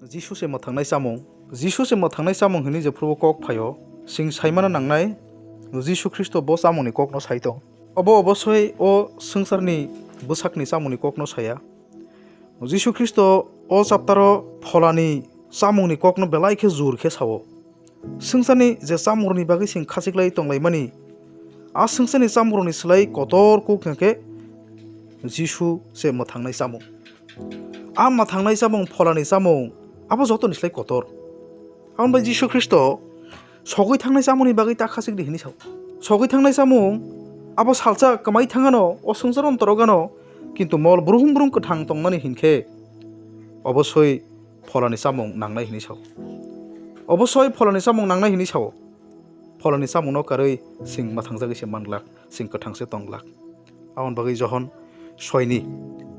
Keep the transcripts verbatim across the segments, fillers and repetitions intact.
Jisu se mwthangnai chamung. Jisu se mwthangnai chamung hinwi jephru kok phaio, chwng saimano nangnai, Jisu Khristo bo chamungni kokno sai tong. Obo obosoi o swngcharni bwsakni chamungni kokno saya. Jisu Khristo o chaptaro pholani chamungni kokno belai khe jur khe sao. Swngcharni je chamungrokni bagwi chwng khachiklai tonglaimani, a swngcharni chamungrokni slai kotor kuk hwnkhe Jisu se mwthangnai chamung. A mwthangnai chamung pholani chamung abo jotoni slai kotor. Aboni bai Jisu Khristo sogwi thangnai chamungni bagwi ta khachik di hinwi sao. Sogwi thangnai chamung abo salsa kwmai thangano, o swngchar ontorogano, kintu mol brum brum kwthang tongmani hinkhe obosoi pholani chamung nangnai hinwi sao. Obosoi pholani chamung nangnai hinwi sao. Pholani chamungno karwi chwng mwthangjagwi se manglak, chwng kwthang se tonglak. Aboni bagwi Johon soini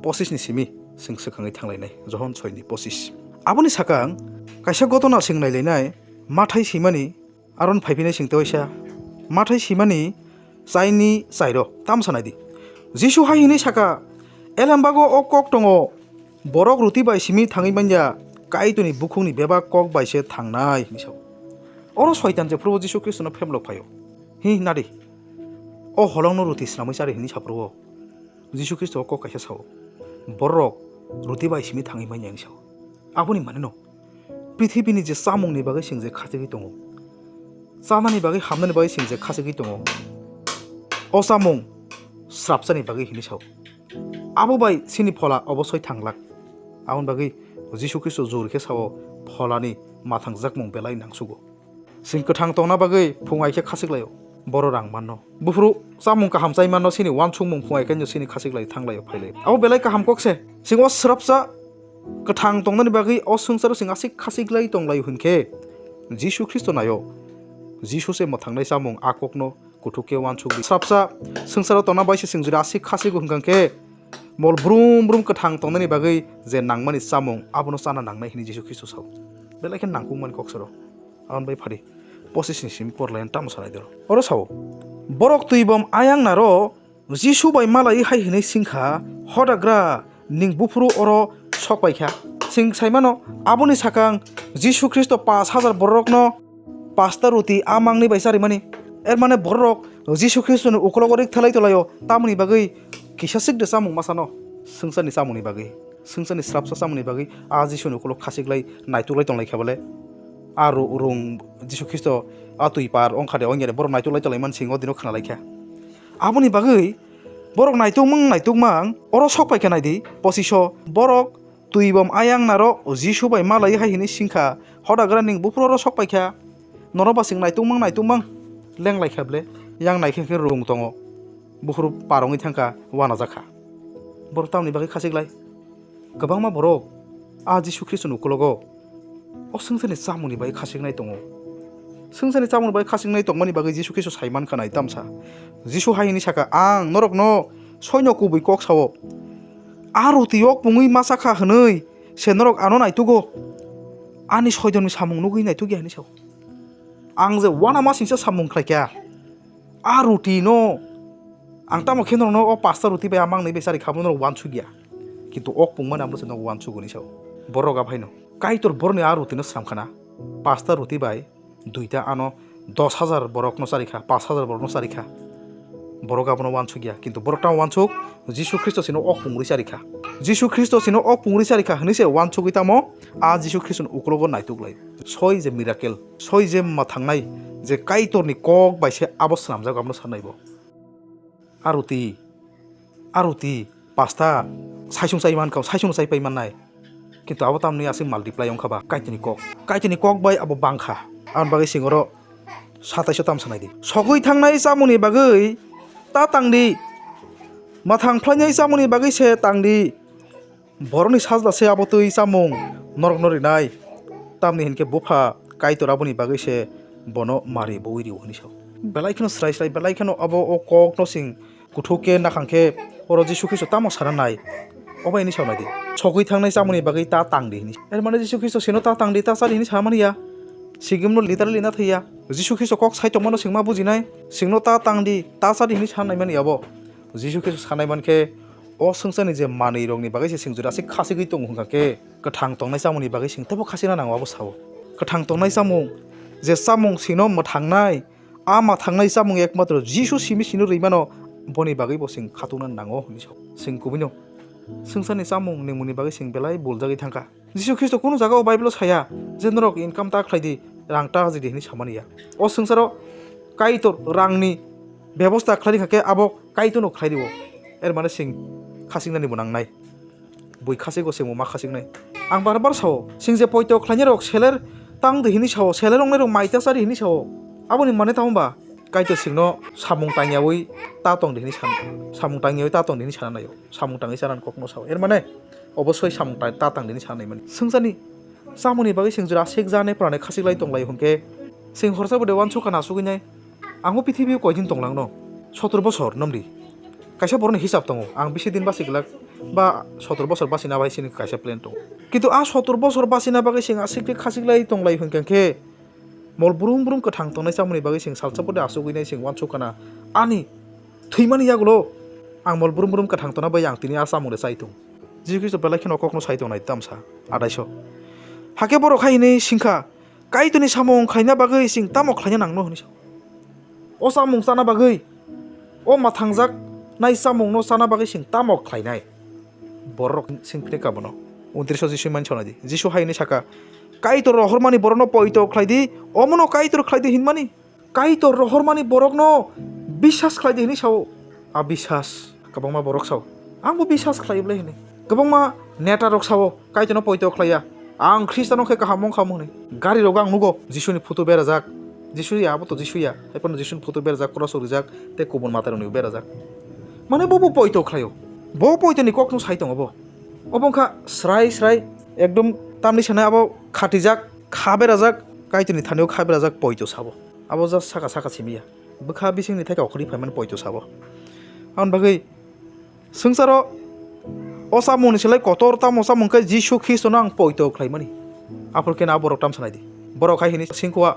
pochisni simi chwng swkangwi thanglainai, Johon soini pochis. Aboni sakang kaisa gotona chwng nailainai, Mathai simani aron phaiphinai chwng tewaisa, Mathai simani chaini chairo tamsa naidi. Jisu hai hinwi saka, elembago o kok tongo, borok ruti bai simi thangwi manya, Kaitorni bukhukni bebak kok bai se thangnai hinwi sao. Oro Soitan jephru Jisu Khristono phemlok phaio. Hi nadi, o holongno ruti snamwi chari hinwi saphuru o. Jisu Khristo o kok kaisa sao. Borok ruti bai simi thangwi manya hinwi sao. Aboni maneno, prithibini je chamungni bagwi chwng je khachigwi tongo, chanani bagwi hamnani bagwi chwng je khachigwi tongo, o chamung srapsani bagwi hinwi sao. Abo bai chini phola obosoi thanglak. Aboni bagwi Jisu Khristo jor khe sao, pholani mwthangjakmung belai nangsugo. Chwng kwthang tongna bagwi phung ai khe khachik laio, boro rang manno. Buphuru chamung kaham chai manno, chini uansukmung phung ai khe chini khachik lai thang laio, phai laio. Abo belai kaham kok se. Chwng o srapsa kwthang tongnani bagwi o swngcharo chwng aswk khachik lai tong laio hwn khe, Jisu Khristo naio. Jisu se mwthangnai chamung a kokno kuthuk khe uansuk di. Srapsa swngcharo tongna bai se chwng jora aswk khachik hwnkha khe, mol brum brum kwthang tongnani bagwi je nangmani chamung abono chana nangnai hwnwi Jisu Khristo sao. Belai khe nangkukmani kok sero. Aboni bai phari pochisni simi por lai tamo sanai doro. Oro sao, borok twi bom ayang naro Jisu bai malai hai hwnwi singkha, "Hodagra, ning buphuru oro sok pai kha." Chwng sai mano, aboni sakang Jisu Khristo pash hajar bororokno pasta ruti a mangni bai charimani. Er mane bororok Jisu Khristoni ukologo rik thalai tolaio, tamoni bagwi kisa sik de chamung ma sano, swngcharni chamungni bagwi. Swngcharni srapsa chamungni bagwi a Jisuni ukolok khachik lai naituk lai tong lai kha bole. A ru-, rung Jisu Khristo a twi par wng kha de, wng ya de borok naituk lai tong lai man singo dino khna lai kha. Aboni bagwi borok naituk mang naituk mang oro sok pai kha nai di, pochisho borok twi bom ayang naro Jisu bai malai hai hwnwi singkha, "Hodagra ning buphuru oro sok pai kha, nono ba chwng naituk mang naituk mang." Leng lai kha bole, yang nai khe khe rung tongo, buphuru par wngwi thang kha, wana jak kha. Borok tamoni bagwi khachik lai. Kwbangma borok a Jisu Khristoni ukologo o swngcharni chamungni bagwi khachiknai tongo. Swngcharni chamungni bagwi khachiknai tongmani bagwi Jisu Khristo sai man kha nai tamsa. Jisu hai hwnwi saka, "Ang norokno soino kubui kok sao. A ruti yok pungwi ma cha kha hwnwi se norok ano naitugo. Ani soidonni samung nugwi naituk ya," hwnwi sao. Ang je uanama singsa samung khlai kha. A ruti no ang tamo khe norokno o pasta ruti bai a mangnwi bai chari kha bo norok uansuk ya. Kintu ok pungmani amo se norok uansuk hwnwi sao. Borok a phaino Kaitor borokni a ruti no sram khana. Pasta ruti bai duita ano dos hajar borokno chari kha, pash hajar borokno chari kha. Borok abono uansuk ya, kintu borok tamo uansuk, Jisu Khristo sino ok pungri chari kha. Jisu Khristo sino ok pungri chari kha hwnwi se uansugwi tamo a Jisu Khristoni ukologo naituk lai. Soi je miracle, soi je mwthangnai, je Kaitorni kok bai se abo swnamjago, abono sanai bo. A ruti, a ruti, pasta, saisung chai man kha, saisung chai pai mannai. Kintu abo tamni aswk multiply wng kha ba, Kaitorni kok. Kaitorni kok bai abo bang kha. Aboni bagwi chwng oro sataiso tam sanai di. Sogwi thangnai chamungni bagwi ta tang di. Mwthang phlainai chamungni bagwi se tang di. Borokni sajla se abo twi chamung norokno rinai. Tamni hinkhe Bupha Kaitor aboni bagwi se bono mari bui rio hwnwi sao. Belai kheno srai srai, belai kheno abo o kokno chwng kuthuk khe nakhang khe oro Jisu Khristo tamo sana nai? Obo hwnwi sao nai di. Sogwi thangnai chamungni bagwi ta tang di hwnwi. Er mane Jisu Khristo sino ta tang di, ta cha di hwnwi sa mani ya. Sigimno literally na thai ya. Jisu Khristo kok sai tongmano chwng ma bujinai. Chwngno ta tang di, ta cha di hwnwi sa nai mani abo. Jisu Khristo sanai man khe, o swngcharni je manwirokni bagwi se chwng jora se khachigwi tongo hwnkha khe, Kwthang tongnai chamungni bagwi chwng teibo khachikna nango, abo sao. Kwthang tongnai chamung, je chamung chwngno mwthangnai, a mwthangnai chamung ekmatro Jisu simi sino rwi mano, boni bagwibo chwng khatungna nango hwnwi sao. Chwng kubuino swngcharni chamung nungmungni bagwi chwng belai buljagwi thangkha. Jisu Khristo kunu jagao Bible-o saya je norok income ta khlai di, rang ta haji di hwnwi samani ya. O swngcharo Kaitor rangni bebosta khlai rikha khe abo Kaitorno khlai rio. Er mane chwng khachiknani bo nangnai. Bui khachikgo chwngbo ma khachiknai. Ang bar bar sao, chwng je poito khlainai rok seler tang di hwnwi sao, seler wngnai rok mai ta cha di hwnwi sao. Aboni mane tamo ba Kaitor chwngno samung tangyaui ta tong di hwnwi san-, samung tangyaui ta tong di hwnwi sana naio. Samung tangwi chanani kokno sao. Er mane obosoi samung ta, ta tang di hwnwi sana naimani. Swngcharni chamungni bagwi chwng jora sik jane pranai khachik lai tong lai hwnkhe chwng horsa bo de uansukha na sugwi nai. Ang o pithibio koidin tonglang no? Sotor bosor nomdi. Kaisa borokni hisab tongo. Ang bisi din basi glak ba sotor bosor basi na bai sini kaisa plan tongo. Kintu a sotor bosor basi na bagwi chwng aswk khe khachik lai tong lai hwnkhe khe mol brum brum kwthang tongnai chamungni bagwi chwng salsa pore asugwi nai chwng uansukha na ani thwimani yagulo ang mol brum brum kwthang tongna bai ang tini a chamung de chai tong. Jisu Khristo belai kheno kokno sai tongnai tamsa adaiso. Hakhe borok hai hwnwi swngkha, Kaitorni samung khlaina bagwi chwng tamo khlaina nangno hwnwi sa. O samung chana bagwi, o mwthangjaknai samungno chana bagwi chwng tamo khlainai? Borok swngphirikha bono. Untris o Jisu mani sonai di. Jisu hai hwnwi saka, Kaitor rohormani borokno poito khlai di, omono Kaitor khlai di hinmani. Kaitor rohormani borokno biswas khlai di hwnwi sao. A biswas kwbangma borok sao, "Angbo biswas khlai," bwlai hwnwi. Kwbangma neta rok sao, "Kaitorno poito khlaiya, ang Khristiano khe kaham wngkha," hwnwi. Gari rogo ang nugo Jisuni photo berajak, Jisu ya, abo to Jisu ya, hai phano Jisuni photo berajak, cross o rijak, tei kubun mwtai rokni berajak. Mane bo bo poito khlaio, bo poito ni kokno sai tongo bo. Obo wngkha srai srai, ekdom tamni sanai abo khatijak, kha berajak, Kaitorni thani o kha berajak poito sabo. Abo just saka saka simi ya. Bwkha bisingni thai kok khorwi phaimani poito sabo. Aboni bagwi swngcharo o chamungni slai kotor tamo chamung khe Jisu Khristono ang poito khlaimani. Aphuru khe na borok tamsa nai di. Borok hai hwnwi singkha,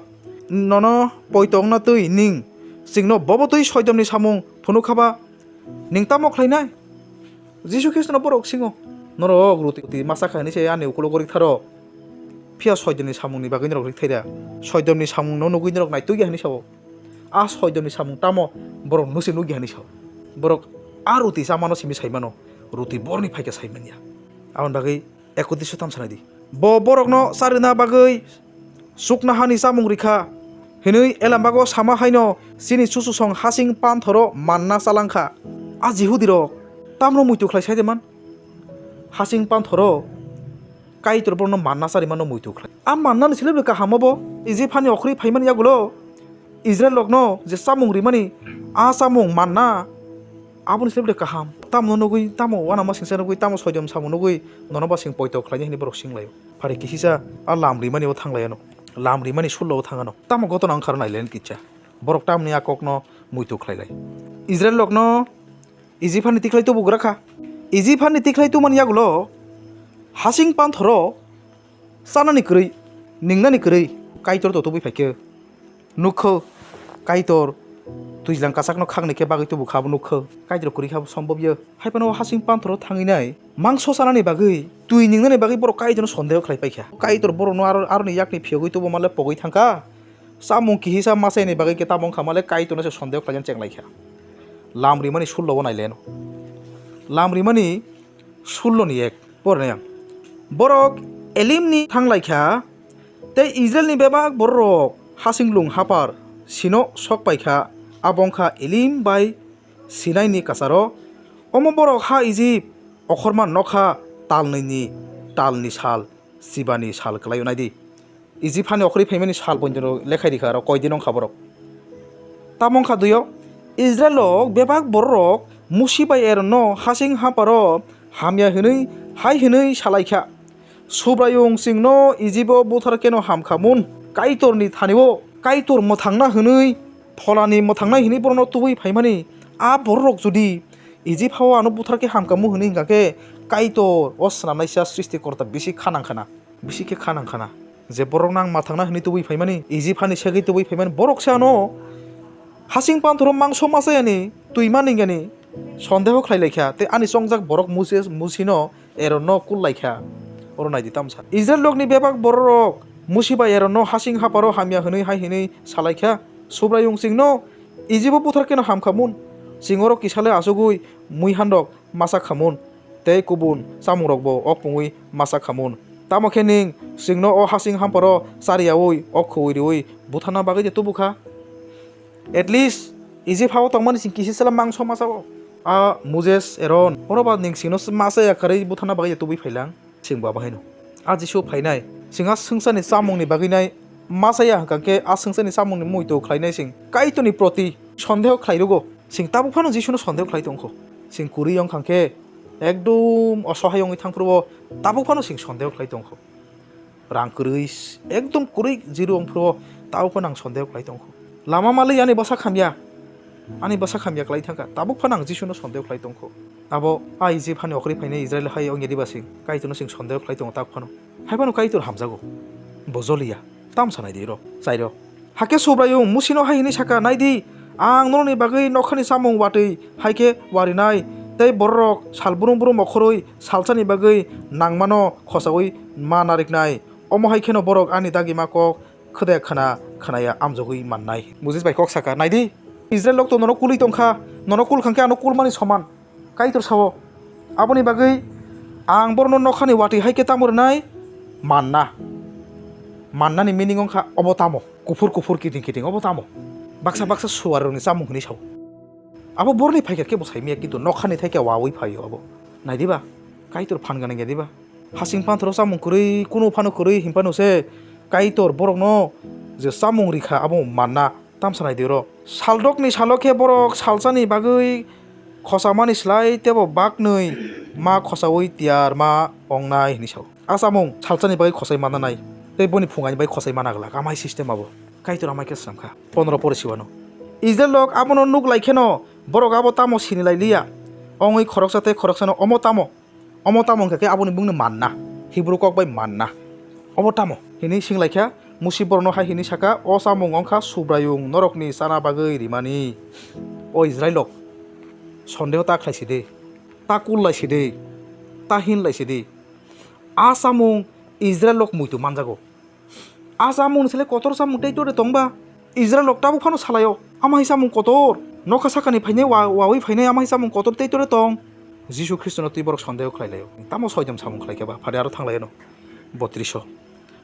"Nono poito wngna twi ning chwngno bobo twi soidomni samung phunuk kha ba?" Ning tamo khlainai? Jisu Khristono borok singo, "Norok ruti, ruti masa kha hwnwi se ani ukulo gorik tharo. Phiya soidomni samungni bagwi norok rik thaida. Soidomni samungno nugwi norok naitugya," hwnwi sao. A soidomni samung tamo borok nusi nugya hwnwi sao. Borok a ruti chamano simi saimano, ruti borni phaikha saimanya. Aboni bagwi Ekotris o tamsa nai di. Bo borokno charwna bagwi chuknohani chamung rikha hwnwi elembago sama haino chini chuchusong hasing panthoro manna chalangkha. A Jihudirok tamno muitu khlai sai de man? Hasing panthoro Kaitor borokno manna charimano muitu khlai. A mannani slibwi kaham obo Ijip hani okhorwi phaimani yagulo Israel rokno je chamung rimani, a chamung manna, aboni slibde kaham. Tamno nugwi, tamo uanama singsa nugwi, tamo soidom samung nugwi, nono ba sing poito khlaini hwnwi borok singlaio. Phari kihisa a lam rimani o thanglaiyano. Lam rimani sullo o thangano. Tamo gotona wngkharo nailen kicha. Borok tamni a kokno muitu khlailai. Israel rokno Ijip hani tikhlai tubugra kha. Ijip hani tikhlai tumani yagulo hasing panthoro chanani kwrwi, ningnani kwrwi Kaitor to tubui phaikhe. Nukho, Kaitor twijlang kachakno khakni khe bagwi tubu kha abo nukho. Kaitor kwrwi kha abo sombobya. Hai phano hasing panthoro thangwi nai mangso chanani bagwi, twi ningnani bagwi borok Kaitorno sondeho khlai paikha. Kaitor borokno aro, aroni yakni phiyogwi tubu manle pogwi thangkha. Chamung kihisa machaini bagwi khe tamo wngkha manle Kaitorno se sondeho khlaina chenglaikha. Lam rimani sullo o naileno. Lam rimani sullo ni ek. Porne ang. Borok Elimni thanglaikha, tei Israelni bebak bororok hasinglung hapar sino sok paikha, abo wngkha Elim bai Sinaini kacharo. Omo borok ha Ijip okhorma nokha talnwini talni sal, chibani sal kwlaio naidi. Ijip hani okhorwi phaimani sal poito lekhai rikha, aro koidin wngkha borok. Tamo wngkha duio, Israel rok bebak bororok Musi bai Aaronno hasing haparo hamya hwnwi hai hwnwi salaikha, "Subraiyung chwngno Ijibo buthar keno hamkha mun, Kaitorni thanio Kaitor mwthangna hwnwi pholani mwthangnai hwnwi borokno tubui phaimani, a bororok jodi Ijip hao ano buthar khe hamkha mun hwnwi hwnkha khe Kaitor o swnamnaisa Srishtikorta bisi kha nangkhana." Bisi khe kha nangkhana. Je borokno ang mwthangna hwnwi tubui phaimani, Ijip hani segwi tubui phaimani, borok se ano hasing panthoro mangso machayani, twi maningani sondeho khlai laikha, tei ani chongjak borok Moses, Musino, Aaronno kul laikha. Oro naidi tamsa. Israel rokni bebak bororok Musi bai Eronno hasing haparo hamya hwnwi hai hwnwi salaikha, Subraiyung chwngno Ijibo buthar kheno hamkhamun, chwng oro kisalwi achugwi muihanrok masa khamun, tei kubun chamungrokbo ok pungwi masa khamun. Tamo khe nwng chwngno o hasing hamparo chariyaui ok khuwi riui butharna bagwi de tubu kha? At least Ijip hao tongmani chwng kisi sala mangso masa-o. A Moses, Eron, oro ba nwng chwngno masa ya kwrwi butharna bagwi de tubui phailang? Chwng bo abo haino. A Jisu phainai, chwng a swngcharni chamungni bagwi nai masa ya hwnkha khe a swngcharni chamungni muitu khlainai chwng Kaitorni proti sondeho khlai rwgo. Chwng tabuk phano Jisuno sondeho khlai tongkho. Chwng kwrwi wngkha khe ekdom osohai wngwi thang phuru o tabuk phano chwng sondeho khlai tongkho. Rang kwrwi, ekdom kwrwi zero wng phuru o tabuk phano ang sondeho khlai tongkho. Lama malwi ani bwsa khamya, ani bwsa khamya khlai thangkha, tabuk phano ang Jisuno sondeho khlai tongkho. Abo a Ijip hani okhorwi phainai Israel hai wngya diba chwng Kaitorno chwng sondeho khlai tongo tabuk phano. Hai phano Kaitor hamjago. Bo joliya. Tam sanai di ro, chai ro. Hakhe Subraiyung Musino hai hwnwi saka, "Nai di, ang norokni bagwi nokhani chamung watwi hai khe warinai, tei bororok sal brum brum okhorwi salsani bagwi nangmano khosaui ma nariknai. Omo hai kheno borok ani dagima kok khwdaya khna khnaya amjogwi mannai." Moses bai kok saka, "Nai di, Israel rok to nono kulwi tongkha, nono kul kha khe ano kulmani soman." Kaitor sao, "Aboni bagwi ang borokno nokhani watwi hai khe tamo rwnai? Manna." Mannani meaning wngkha obo tamo? Kuphur kuphur kiting kiting obo tamo? Baksa baksa suarirokni chamung hwnwi sao. Abo borokni phaikha khe bo saimaya, kintu nokhani thai khe wawi phaio abo. Nai diba? Kaitor phan gwnang ya diba? Hasing panthoro chamung kwrwi, kunu phano kwrwi hinphano se Kaitor borokno je chamung rikha abo manna. Tamsa nai di oro. Saldokni salo khe borok salsani bagwi khosamani slai teibo baknwi ma khosaui tiyar ma ongnai hwnwi sao. A chamung salsani bagwi khosai manna nai tei boni phungaini bagwi khosai mana glak, amai system abo. Kaitor amai khe swnamkha. Pondro pore siwano. Israel rok abono nuk lai kheno borok abo tamo sini lai liya. Ongwi khoroksa tei khoroksano omo tamo? Omo tamo wngkha khe aboni bungni manna, Hibru kok bai manna. Obo tamo? Hwnwi swnglaikha, Musi borokno hai hwnwi saka, "O chamung wngkha Subraiyung norokni chana bagwi rimani." O Israilrok, sondeho ta khlai sidi, ta kul lai sidi, ta hin lai sidi. A chamung Israilrok muitu manjago. A chamung ni sele kotor chamung tei tore tongba. Israel rok tabuk phano salaio, "Ama hai chamung kotor. Nokha sakani phainai wa-, wawi phainai ama hai chamung kotor tei tore tong." Jisu Khristo no twi borok sondeho khlai laio. Tamo soidom samung khlai khe ba? Phade aro thang laino. Botris o.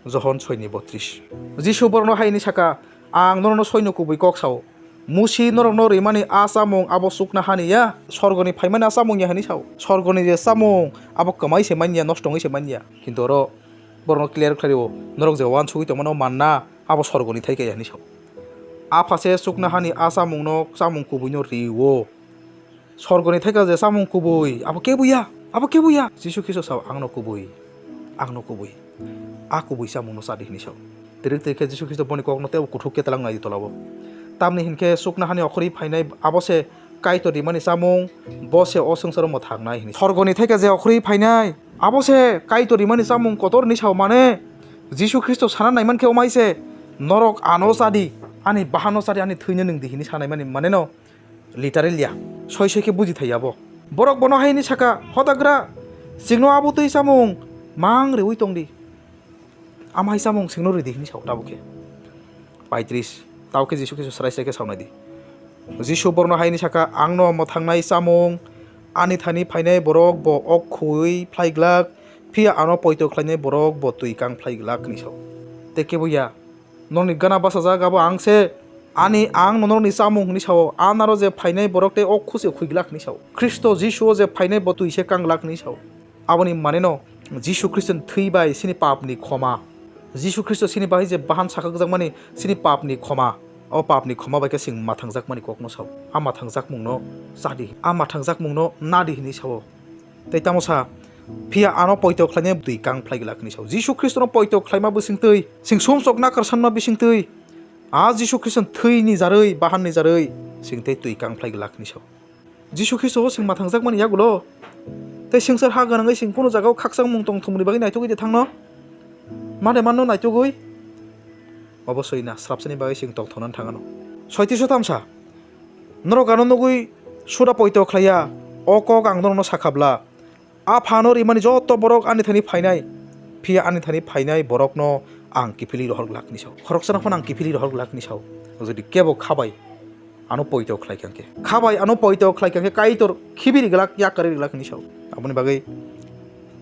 Johon soi ni botris. Jisu borok no hai hwnwi saka, "Ang norok no soi no kubui kok sao. Musi norok no rimani a chamung abo chukna hani ya, sorgo ni phaimani a chamung ya," hwnwi sao. Sorgo ni je chamung abo kwmai se man ya, nosto wngwi se man ya. Kintu oro borokno clear khlai rio, norok je uansugwi tongmano manna, abo sorgoni thai kaya hinwi sao. Apha se chukna hani a chamungno, chamung kubuino rio. Sorgoni thaika je chamung kubui, abo kebo ya, abo kebo ya. Jisu Khristo sao, "Angno kubui, angno kubui, a kubui chamungno chadi," hinwi sao. Tirik tirik khe Jisu Khristo boni kokno teibo kuthuk khe tlang nai tolao. Tamni hinkhe chukna hani okhorwi phainai abo se Kaitor rimani chamung, bo se o swngcharo mwthangnai hinwi. Sorgoni thaika je okhorwi phainai, abo se Kaitor rimani chamung kotor hinwi sao, mane Jisu Khristo sana naiman khe omai se, "Norok ano chadi, ani bahanno chadi, ani thwino nwng di," hinwi sanaimani mane no literal ya, soi soi khe buji thai abo. Borok bono hai hinwi saka, "Hotagra, chwngno abo twi chamung mang riui tong di." Ama hai chamung chwngno ridi hinwi sao tabuk khe. Paitris. Tabuk khe Jisu Khristo srai srai khe saunai di. Jisu borokno hai hinwi saka, "Angno mwthangnai chamung, ani thani phainai borok bo ok khuui phlai glak, phiya ano poito khlainai borok bo twi kang phlai glak," hinwi sao. Tei kebo ya, "Norokni gana bachajak abo ang se, ani ang norokni chamung," hinwi sao. "A naro je phainai borok tei ok khusi khui glak," hinwi sao. Khristo Jisu o je phainai bo twi se kang glak hinwi sao. Aboni maneno Jisu Khristoni thwi bai chini papni khoma. Jisu Khristo chini bagwi je bahan sakha gwjakmani chini papni khoma. O papni khoma bai khe chwng mathangjakmani kokno sao. A mathangjakmungno chadi, a mathangjakmungno nadi hinwi sao. Tei tamo sa, "Phiya ano poito khlainai twi kang phlai glak hinwi sao." Jisu Khristono poito khlaima bisingtwi, chwng sumsok nakarsanma bisingtwi, a Jisu Khristoni thwini jarwi, bahanni jarwi chwng tei twi kang phlai glak hinwi sao. Jisu Khristo o chwng mathangjakmani yagulo tei swngchar ha gwnangwi chwng kunu jagao khakchangmung tong thumni bagwi naitugwi de thangno? Made manno naitugwi? Obosoi na, srapsani bagwi chwng tong thonani thangano. Soitiso tamsa, norok ano nugwi suda poito khlaiya, o kok ang norokno sakha bla, a phano rimani joto borok ani thani phainai, Phiya ani thani phainai borokno ang kiphilwi rohor glak hinwi sao. Khoroksano phano ang kiphilwi rohor glak hinwi sao. Jodi kebo kha bai ano poito khlai kha khe, kha bai ano poito khlai kha khe Kaitor khibiri glak, yakarwi glak hinwi sao. Aboni bagwi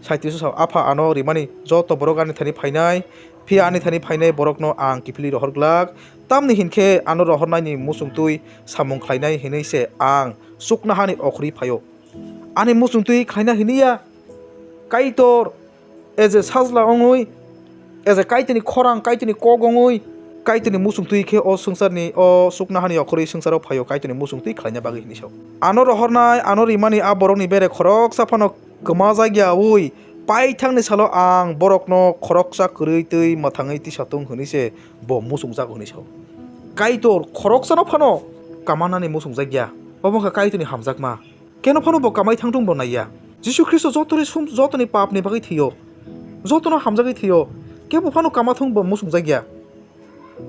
saitwiso sao, Apha ano rimani joto borok ani thani phainai, phiya ani thani phainai borokno ang kiphilwi rohor glak. Tamni hinkhe ano rohornaini muchungtwi samung khlainai hinwi se ang chuknohani okhorwi phaio. Ani muchungtwi khlaina hiniya Kaitor, eje sajla wngwi, eje Kaitorni khorang, Kaitorni kok wngwi, Kaitorni muchungtwi khe o swngcharni, o chuknohani okhorwi swngcharo phaio Kaitorni muchungtwi khlaina bagwi hinwi sao. Ano rohornai, ano rimani a borokni bere khoroksa phano kwma jakya wi paithakni salo ang borokno khoroksa kwrwi twi mwthangwi tisa thung hinwi se bo muchungjago hinwi sao. Kaitor khoroksano phano kamanani muchungjakya. Obo wngkha Kaitorni hamjakma. Keno phano bo kamai thangthung bo naiya. Jisu Khristo jotoni sum-, jotoni papni bagwi thwio. Jotono hamjagwi thwio. Kebo phano kamathung bo muchungjakya.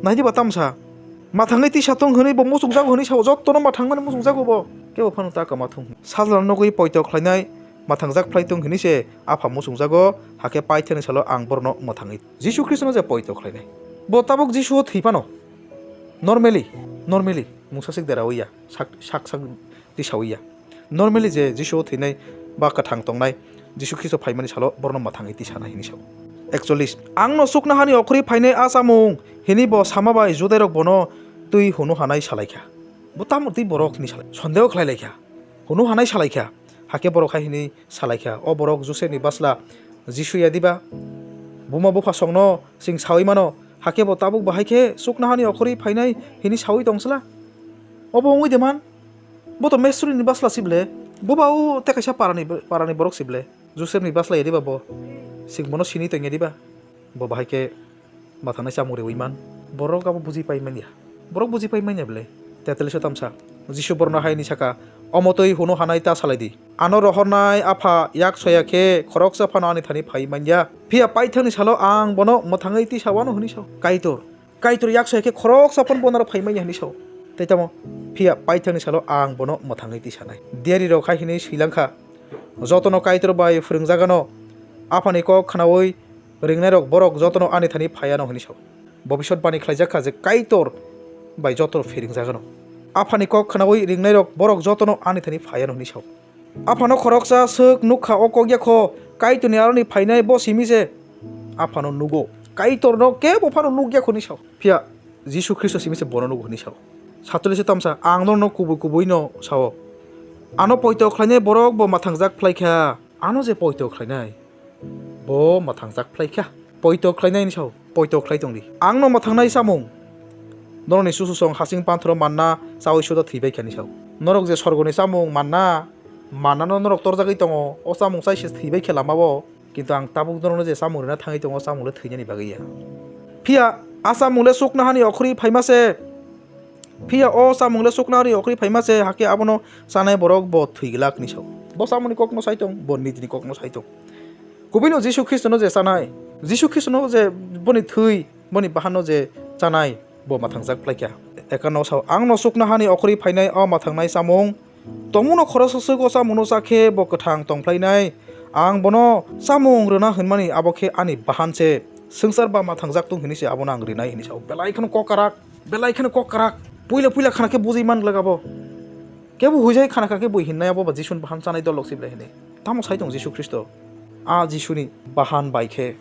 Nai diba tamsa. Mathangwi tisa thung hwnwi bo muchungjago hwnwi sao, jotono mathangmani muchungjago bo. Kebo phano ta kamathung. Sajlano nugwi poito khlainai, mathangjak phlai thung hwnwi se Apha muchungjago, hakhe paithakni salo ang borokno mwthangwi. Jisu Khristono je poito khlainai. Bo tabuk Jisuo thwi phano. Normally, normally, mungsa sik derawi ya, sak, sak, sak tisawi ya. Normally je Jisu thwinai ba kwthang tongnai, Jisu Khristo phaimani salo borokno mwthangwi tisanai hinwi sao. Ekchollis, "Angno chuknohani okhorwi phainai a chamung," hinwi bo sama bai Judairok bono twi hunu hanai salaikha. Bo tamo twi borok hinwi salai, sondeho khlai laikha. Hunu hanai salaikha. Hakhe borok hai hinwi salaikha, "O borok Josepni basla Jisu ya diba? Buma bupha songno chwng saui mano, hakhe bo tabuk bahai khe chuknohani okhorwi phainai hinwi saui tong sla? Obo wngwi de man? Bo to Mesrini basla si ble, bo ba o tei kaisa parani, parani borok si ble. Josepni basla ya diba bo? Chwng bono sini tong ya diba?" Bo bahai khe mathanai chamung riwi man. Borok abo buji pai manya. Borok buji pai manya bwle. Tetalliso tamsa. Jisu borokno hai hwnwi saka, "Omo twi hunu hanai ta salai di. Ano rohornai Apha yak soya khe khoroksa phano ani thani phai manya. Phiya paithakni salo ang bono mwthangwi tisa wano hwnwi sao." Kaitor. Kaitor yak soya khe khoroksa phano bono phai manya hwnwi sao. Tei tamo, "Phiya paithakni salo ang bono mwthangwi tisanai." Diyarirok hai hwnwi swi lang kha, "Jotono Kaitor bai phwrwngjagano, Aphani kok khnaui ringnairok borok jotono ani thani phai ano," hwnwi sao. Bobiswt bani khlaijak kha je Kaitor bai joto phwrwngjagano. Aphani kok khnaui ringnairok borok jotono ani thani phai ano hwnwi sao. Aphano khoroksa swk nuk kha o kok ya kho, Kaitorni aroni phainai bo simi se Aphano nugo. Kaitorno kebo phano nuk ya kho hwnwi sao. Phiya Jisu Khristo simi se bono nugo hwnwi sao. Satulisa tamsa, ang nono kubui kubuino sao. Ano poito khlainai borok bo mathangjak phlai kha. Ano je poito khlainai, bo mwthangjak phlai kha. Poito khlainai ni sao, poito khlai tong di. Ang no mwthangnai chamung, norokni chuchusong hasing panthoro manna chaui suda thwi bai kha ni sao. Norok je sorgoni chamung manna, manna no norok torjagwi tongo, o chamung chai se thwi bai kha lama o. Kintu ang tabuk norokno je chamung rwna thangwi tongo, o chamung le thwinani bagwi ya. Phiya a chamung le chuknohani okhorwi phaima se. Phiya o chamung le chuknohani okhorwi phaima se, hakhe abono chanai borok bo thwi glak ni sao. Bo chamungni kokno sai tong, bo nitini kokno sai tong. Kubuino Jisu Khristono je chanai, Jisu Khristono je boni thwi, boni bahanno je chanai, bo mwthangjak phlai kha. Ekano sao, "Ang no chuknohani okhorwi phainai o mwthangnai chamung, tongmungno khoroksa swk o chamungno cha khe bo kwthang tong phlainai. Ang bono chamung rwna hwnmani abo khe ani bahan se, swngchar ba mwthangjak tong hwnwi se abono ang rinai," hwnwi sao. Belai kheno kok karak, belai kheno kok karak. Puila puila khana khe bujui man glak abo. Kebo huijai khana kha khe bui hinnai abo ba Jisuni bahan chanai dolok se belai hinwi. Tamo sai tong Jisu Khristo? A Jisuni bahan bai khe,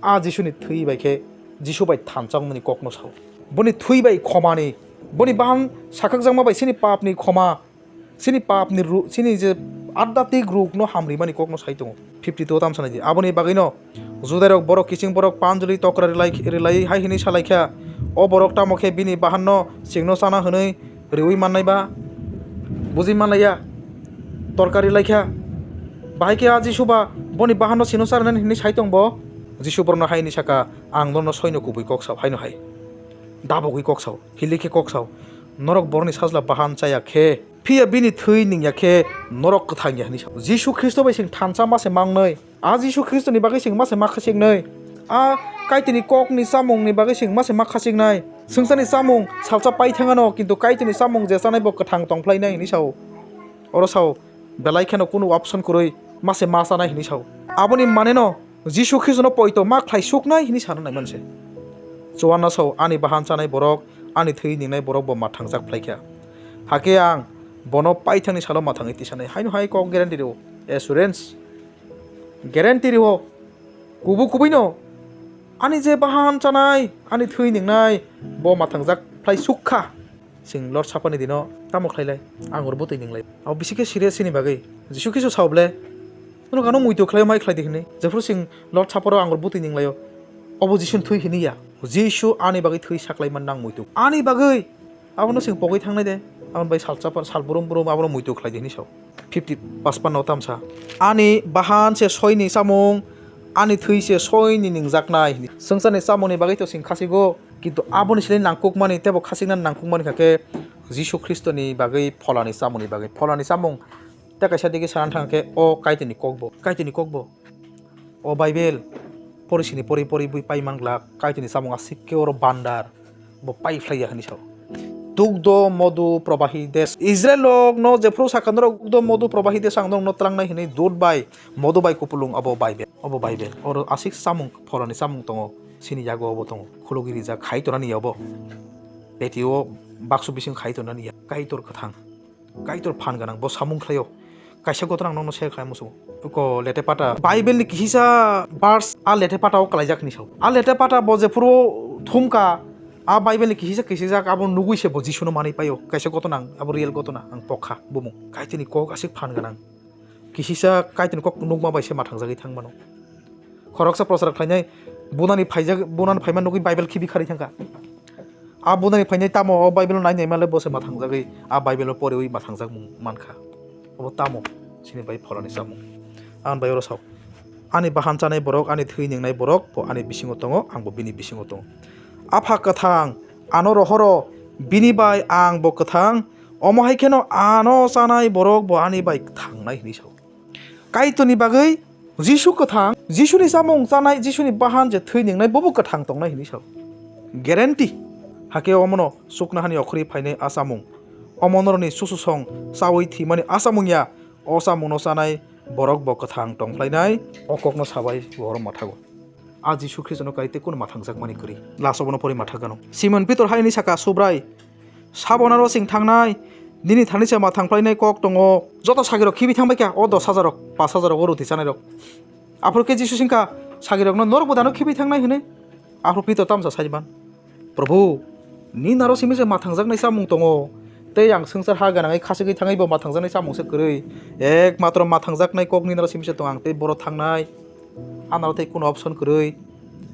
a Jisuni thwi bai khe, Jisu bai thansa wngmani kokno sao. Boni thwi bai khomani, boni bahan sakhakjakma bai chini papni khoma, chini papni ru-, chini je adhyatmik rukno hamrimani kokno sai tongo. Fifty two o tamo sanai di. Aboni bagwino Judairok borok kiching borok panjuli tokra rilai, rilai hai hwnwi salai kha, "O borok tamo khe bini bahanno chwngno chana hwnwi riui mannai ba?" Buji manlaiya, torka rilai kha. Bahai khe a Jisu ba boni bahanno chwngno charwnani hwnwi sai tong bo? Jisu borokno hai hwnwi saka, "Ang norokno soino kubui kok sao, haino hai. Dabogwi kok sao, hilikhe kok sao. Norok borokni sajla bahan chaya khe, phiya bini thwi nungya khe norok kwthang ya," hwnwi sao. Jisu Khristo bai chwng thansa ma se mangnai. A Jisu Khristoni bagwi chwng ma se ma khachiknai. A Kaitorni kokni chamungni bagwi chwng ma se ma khachiknai. Swngcharni chamung salsa pai thangano, kintu Kaitorni chamung je chanai bo kwthang tong phlainai hwnwi sao. Oro sao, belai kheno kunu option kwrwi ma se ma chanai hwnwi sao. Aboni maneno Jisu Khristono poito ma khlai suknai hini sana naiman se. Chuana sao ani bahan chanai borok, ani thwi ningnai borok bo mathangjak phlai kha. Hakhe ang bono paithangni salo mathangwi tisanai. Haino hai kok guarantee rw, assurance. Guarantee rw. Kubu kubuino ani je bahan chanai, ani thwi ningnai bo mathangjak phlai suk kha. Chwng Lord Supper ni dino tamo khlai lai? Angur bwtwi ning lai. Abo bisi khe serious ni bagwi. Jisu Khristo sao ble, "Norok ano muitu khlai mai khlai di," hinwi. Jephuru chwng Lord Supper o angur bwtwi ning laio, obo Jisu ni thwi hinwi ya. Jisu ani bagwi thwi saklai man nang muitu. Ani bagwi abono chwng pogwi thangnai de. Aboni bai sal chapar, sal brum brum abono muitu khlai di hinwi sao. Fifty, paspan no tamsa. Ani bahan se soini chamung, ani thwi se soini ningjaknai hinwi. Swngcharni chamungni bagwi to chwng khasigo, kintu aboni sle nangkukmani tebo khasikna nangkukmani kha khe Jisu Khristoni bagwi pholani chamungni bagwi. Pholani chamung tei kaisa digi sana thang khe o Kaitorni kokbo, Kaitorni kokbo. O Bible pori sini pori pori bui pai man glak, Kaitorni chamung aswk khe oro bandar, bo pai phlai ya hinwi sao. Dugdo modu probahi desh. Israel rok no jephuru sakha norok dugdo modu probahi desh ang norok no tlangnai hinwi dud bai modu bai kupulung abo Bible, obo Bible. Oro aswk chamung pholani chamung tongo, sini yago obo tongo. Khulugwi rijak khai tonani obo. Petio baksu bising khai tonani ya. Kaitor kwthang. Kaitor phan gwnang, bo samung khlaio. Kaisa gotona ang nokno share khlai muchungo. Ko lete pata. Bible ni kihisa verse a lete pata o kwlaijak hinwi sao. A lete pata bo jephuru thumkha, a Bible ni kihisa kisijak abo nugwi se bo Jisuno manwi paio. Kaisa gotona ang, abo real gotona ang pokha bumung. Kaitorni kok aswk phan gwnang. Kisisa Kaitorni kok nukma bai se mathangjagwi thangmano. Khoroksa prochar khlainai bunani phaijak, bunani phaima nugwi Bible khibi kharwi thangkha. A bunani phainai tamo o Bible nai nai male bo se mathangjagwi a Bible poriwi mathangjak mung mankha. Obo tamo sini bai pholani chamung. Ang bai oro sao. Ani bahan chanai borok, ani thwi ningnai borok bo ani bisingo tongo, ang bo bini bisingo tongo. Apha kwthang, ano rohoro, bini bai ang bo kwthang, omo hai kheno ano chanai borok bo ani bai thangnai hinwi sao. Kaitorni bagwi Jisu kwthang, Jisuni chamung chanai, Jisuni bahan je thwi ningnai, bobo kwthang tongnai hinwi sao. Guarantee. Hakhe omono chuknohani okhorwi phainai a chamung. Omo norokni susu song chawi thwimani a chamung ya, o chamungno chanai borok bo kwthang tongphlainai, o kokno sabai borok mathago. A Jisu Khristono kari tei kunu mathangjakmani kwrwi. Last obono pori mathakgano. Simon Pitor hai hwnwi saka, "Subrai, sabonaro chwng thangnai, nini thani se mathang phlainai kok tongo." Joto sagirok khibi thangbai kha, o dos hajar rok, pash hajar rok, o roti chanai rok. Aphuru khe Jisu singkha sagirokno, "Norokbo dano khibi thangnai?" hwnwi. Aphuru Pitor tamsa saiman, "Probhu, nini naro simi se mathangjaknai chamung tongo, tei ang swngchar ha ganangwi khachigwi thangwibo mathangjaknai chamung se kwrwi. Ekmatro mathangjaknai kok nini naro simi se tongo, ang tei boro thangnai." Anaro tei kunu option kwrwi.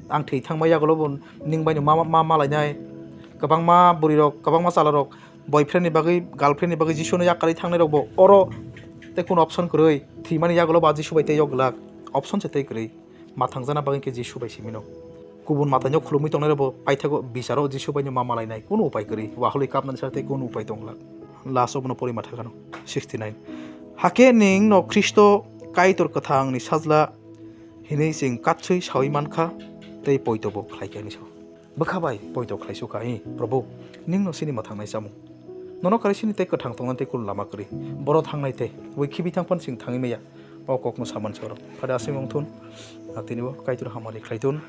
Ang thwi thangma yagulo bo ning bai no ma, ma, ma lainai. Kwbangma bwrwi rok, kwbangma chwla rok boyfriend ni bagwi, girlfriend ni bagwi Jisu no yak kwrwi thangnai rok bo oro tei kunu option kwrwi. Thwimani yagulo ba Jisu bai tei yok glak. Option se tei kwrwi. Mathang jana bagwi khe Jisu bai simi no. Kubun matai no khulumwi tongnai rok bo paithago bicharo Jisu bai no ma, ma lainai. Kunu upai kwrwi. Wahului kapnani sal tei kunu upai tong glak. Last o bono pori mathakgano. Sixty nine. Hakhe ning no Khristo Kaitor kwthang ni sajla hinwi chwng katswi saui mankha tei poito bo khlaikha hinwi sao. Bwkha bai poito khlaisukha, "Hi, Probhu, ningno sini mwthangnai chamung. Nono kari sini tei kwthang tongnani tei kunu lama kwrwi. Boro thangnai tei, ui khibi thang phano chwng thangwi maya." O kokno saman se oro. Phade aswk wng thun, a tini bo Kaitor hamari khlai thun.